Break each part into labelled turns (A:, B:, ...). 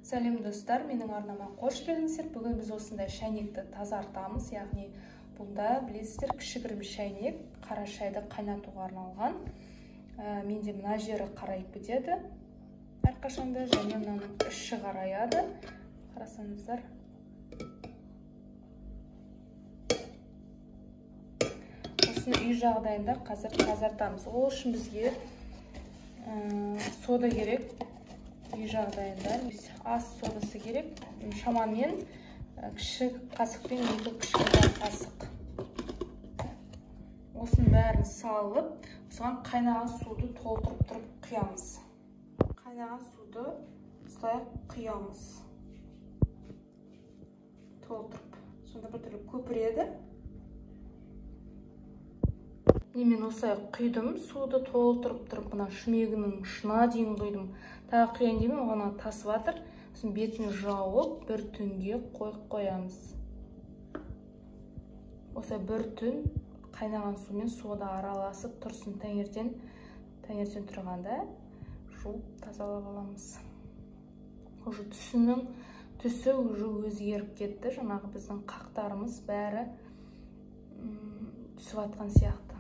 A: Сәлем достар, менің арнама қош келдіңіздер. Бүгін біз осындай шәйнекті тазартамыз. Яғни бұнда білесіздер, кішігірім шәйнек, қара шайды қайнатуға арналған. Менде мына жері қарайып кетеді әрқашанда, және мынаның іші қараяды. Қарасаңыздар. Осыны үй жағдайында қазір тазартамыз. Ол үшін бізге сода керек. Үй жағдайында ас содасы керек. Шамамен кіші қасықпен 2 кішкентай қасық. Осының бәрін салып, осыған қайнаған суды толтырып тұрып құямыз. Қайнаған суды осылай құямыз. Толтырып. Сонда бір түрлі көпіреді. Мен осылай құйдым, суды толтырып тұрып, мына шүмегінің ұшына дейін құйдым. Тағы құяйын деймін, оған тасып жатыр. Сосын бетін жауып, бір түнге қойып қоямыз. Осылай бір түн қайнаған сумен сода араласып тұрсын. Таңертең тұрғанда жуып тазалап аламыз. Уже түсінің түсі уже өзгеріп кетті. Жаңағы біздің қақтарымыз бәрі түсіп жатқан сияқты.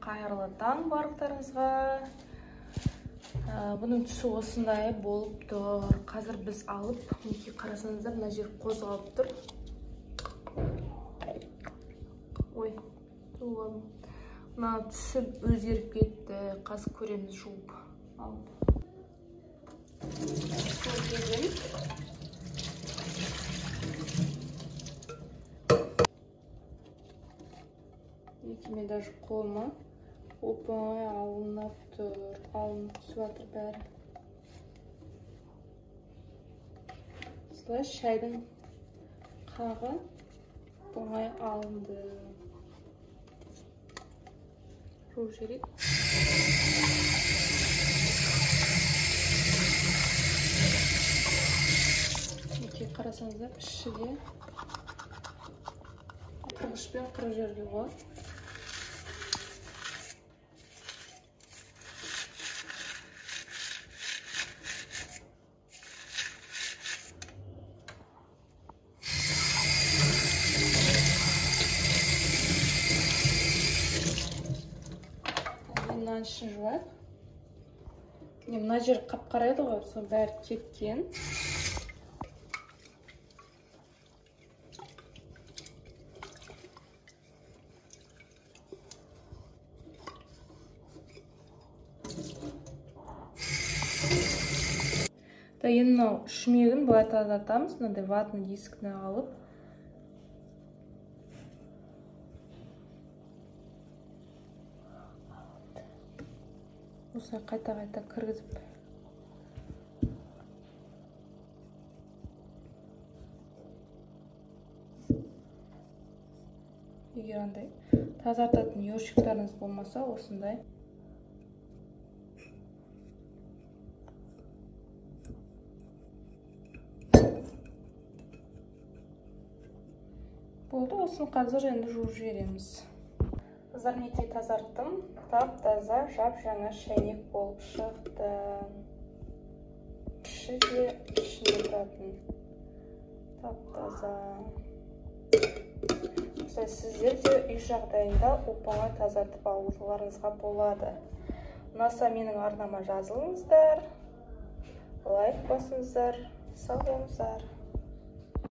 A: Қайырлы таң барлықтарыңызға. Бұның түсі осындай болып тұр. Қазір біз алып, мінекей қарасаңыздар, мына жер қозғалып тұр. Ой, мына түсі өзгеріп кетті. Қазір көреміз жуып алып. Су келген. Мен даже қолыма оп-оңай алынып тұр, алынып түсіп жатыр бәрі. Осылай шайдың қағы оңай алынды. Жуып жіберейік. Мінекей қарасаңыздар, іші де қырғышпен қырып жіберуге болады. Мынаның ішін жуайық. Мына жер қап-қара еді ғой, сол бәрі кеткен. Енді мынау шүмегін былай тазартамыз, мынандай ватный дискіні алып. Осылай қайта-қайта кіргізіп. Егер андай тазартатын ёршиктарыңыз болмаса, осындай. Болды, осыны қазір енді жуып жібереміз. Қыздар, мінекей тазарттым. Тап-таза, жап-жаңа шәйнек болып шықты. Іші де ішінде тұратын. Тап-таза. Осылай сіздер де үй жағдайында оп-оңай тазартып алуларыңызға болады. Ұнаса менің арнама жазылыңыздар, лайк басыңыздар. Сау болыңыздар.